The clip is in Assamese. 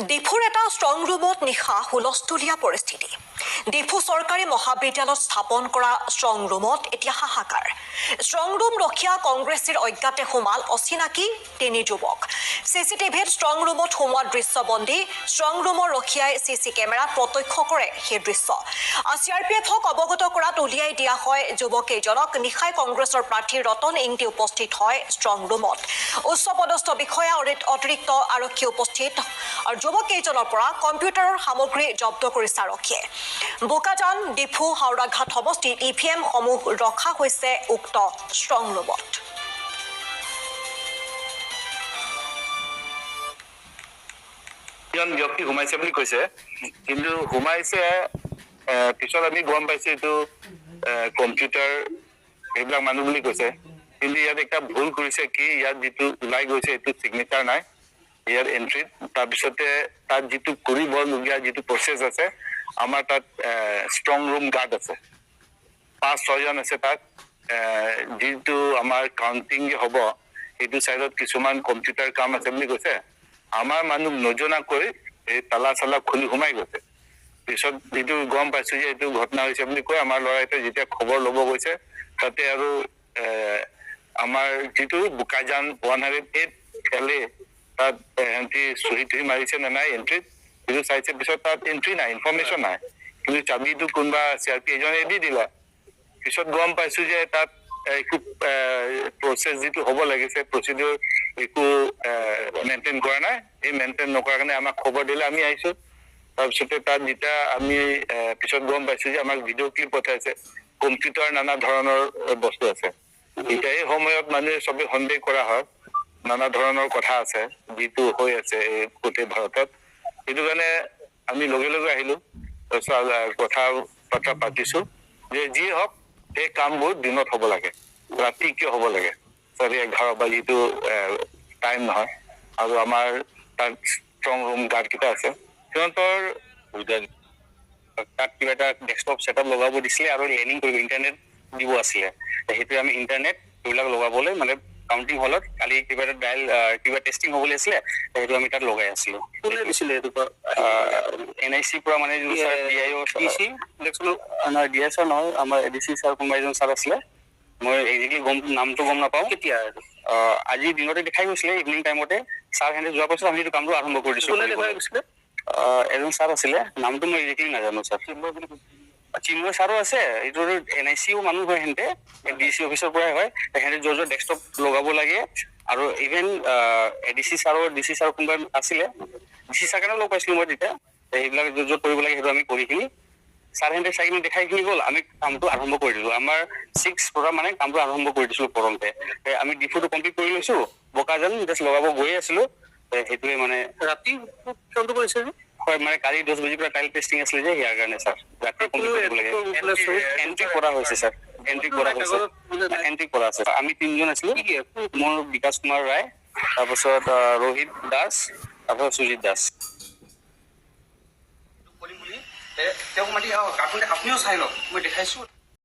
ডিফুৰ এটা ষ্ট্ৰং ৰুমত নিশা হুলস্থুলীয়া পৰিস্থিতি। ডিফু চৰকাৰী মহাবিদ্যালয়ত স্থাপন কৰা ষ্ট্ৰং ৰুমত এতিয়া হাহাকাৰ। ষ্ট্ৰং ৰুম ৰখীয়া কংগ্ৰেছীৰ অজ্ঞাতে সোমাল অচিনাকি তিনি যুৱক। চি চি টিভিত ষ্ট্ৰং ৰুমত সোমোৱা দৃশ্য বন্দী। ষ্ট্ৰং ৰুমৰ ৰখীয়াই চি চি কেমেৰাত প্ৰত্যক্ষ কৰে সেই দৃশ্য। চি আৰ পি এফক অৱগত কৰাত উলিয়াই দিয়া হয় যুৱককেইজনক। নিশাই কংগ্ৰেছৰ প্ৰাৰ্থী ৰতন ইংতি উপস্থিত হয় ষ্ট্ৰং ৰুমত। উচ্চ পদস্থ বিষয়া, অতিৰিক্ত আৰক্ষী উপস্থিত আৰু যুৱককেইজনৰ পৰা কম্পিউটাৰৰ সামগ্ৰী জব্দ কৰিছে আৰক্ষীয়ে। বোকাজান, ডিফু, হাওৰাঘাট সমষ্টিত ই ভি এমসমূহ ৰখা হৈছে উক্ত ষ্ট্ৰং ৰুমত। জন ব্যক্তি সোমাইছে বুলি কৈছে, কিন্তু সোমাইছে পিছত আমি গম পাইছো এইটো কম্পিউটাৰ এইবিলাক মানুহ বুলি কৈছে। কিন্তু ইয়াত এটা ভুল কৰিছে কি, ইয়াত যিটো ওলাই গৈছে এইটো চিগনেচাৰ নাই ইয়াৰ এণ্ট্ৰিত। তাৰপিছতে তাত যিটো কৰিবলগীয়া যিটো প্ৰচেছ আছে, আমাৰ তাত ষ্ট্ৰং ৰুম গাৰ্ড আছে, 5-6জন আছে তাত। যিটো আমাৰ কাউণ্টিং হ'ব সেইটো চাইডত কিছুমান কম্পিউটাৰ কাম আছে বুলি কৈছে। আমাৰ মানুহ নজনাকৈ এই তালা চালা খুলি সোমাই গৈছে। পিছত যিটো গম পাইছো যে এইটো ঘটনা হৈছে বুলি কৈ আমাৰ ল'ৰা এটা যেতিয়া খবৰ ল'ব গৈছে তাতে আৰু আমাৰ যিটো বোকাজান 108 এল এ তাত এণ্ট্ৰি চহী তুহি মাৰিছে নে নাই এণ্ট্ৰিত সেইটো চাইছে। পিছত তাত এণ্ট্ৰি নাই, ইনফৰমেশ্যন নাই, কিন্তু চাবিটো কোনোবা চি আৰ পি এজনে দি দিলে। পিছত গম পাইছো যে তাত একো প্ৰচেছ যিটো হ'ব লাগিছে প্ৰচিডিউৰ একো মেইনটেইন কৰা নাই। এই মেইনটেইন নকৰাৰ কাৰণে আমাক খবৰ দিলে, আমি আহিছো। তাৰপিছতে তাত যেতিয়া আমি পিছত গম পাইছো যে আমাক ভিডিঅ' ক্লিপ পঠাইছে, কম্পিউটাৰ নানা ধৰণৰ বস্তু আছে। এতিয়া এই সময়ত মানুহে চবে সন্দেহ কৰা হয়, নানা ধৰণৰ কথা আছে যিটো হৈ আছে এই গোটেই ভাৰতত। সেইটো কাৰণে আমি লগে লগে আহিলো, তাৰপিছত কথা বাৰ্তা পাতিছো যে যি হওক এই কামবোৰ দিনত হ'ব লাগে, ৰাতি কিয় হ'ব লাগে, 11:30 বা যিটো টাইম নহয়। আৰু আমাৰ তাত ষ্ট্ৰং ৰুম গাৰ্ড কেইটা আছে সিহঁতৰ তাত কিবা এটা ডেস্কটপ ছেটআপ লগাব দিছিলে আৰু লেনিং কৰিব ইণ্টাৰনেট দিব আছিলে। সেইটোৱে আমি ইণ্টাৰনেট এইবিলাক লগাবলৈ মানে কাউণ্টিং হলত কালি কিবা এটা ডায়েল কিবা টেষ্টিং হ'বলৈ আছিলে, সেইটো আমি তাত লগাই আছিলো। কোনে দিছিলে এইটো? এন I চিৰ পৰা মানে ডি আই অ' ডি চি নহয়, ডি I sir নহয়, আমাৰ এ ডি চি ছাৰ কোনোবা এজন ছাৰ আছিলে, মই একজেক্টলি গম নামটো গম নাপাওঁ। কেতিয়া? আজি দিনতে দেখাই গৈছিলে, ইভিনিং টাইমতে ছাৰ সিহঁতে যোৱাৰ পাছত আমি সেইটো কামটো আৰম্ভ কৰি দিছো। কোনে দেখাই গৈছিলে? এজন ছাৰ আছিলে, নামটো মই একজেক্টলি নাজানো ছাৰ। চিন্ময় ছাৰো আছে, এইটো এন I চিও মানুহ হয়, সিহঁতে ডি চি অফিচৰ পৰাই হয়। সিহঁতে য'ত য'ত ডেস্কটপ লগাব লাগে আৰু ইভেন এ ডি চি ছাৰৰ ডি চি ছাৰ কোনোবা আছিলে, ডি চি ছাৰ কাৰণে লগ পাইছিলো মই তেতিয়া। সেইবিলাক য'ত য'ত কৰিব লাগে সেইটো আমি কৰি কিনি ছাৰ সিহঁতে চাই কিনি দেখাই কিনি গ'ল, আমি কামটো আৰম্ভ কৰি দিলো। আমাৰ 6 পৰা মানে কামটো আৰম্ভ কৰি দিছিলো প্ৰথমতে। আমি ডিফুটো কমপ্লিট কৰি লৈছো, বোকাজান জাষ্ট লগাব গৈয়ে আছিলো। সেইটোৱে মানে ৰাতি কামটো কৰিছে। হয়, মানে কালি 10 বজাৰ পৰা ট্ৰাইল টেষ্টিং আছিলে যে, ইয়াৰ কাৰণে ছাৰ ৰাতি কমপ্লিট কৰিব লাগে। এণ্ট্ৰি কৰা হৈছে ছাৰ, এণ্ট্ৰি কৰা হৈছে, এণ্ট্ৰি কৰা আছে। আমি 3জন আছিলো, মোৰ বিকাশ কুমাৰ ৰায়, তাৰপাছত ৰোহিত দাস, তাৰপাছত সুজিত দাস। কৰিম বুলি তেওঁক মাতি কাৰ্টুন আপুনিও চাই লওক, মই দেখাইছো।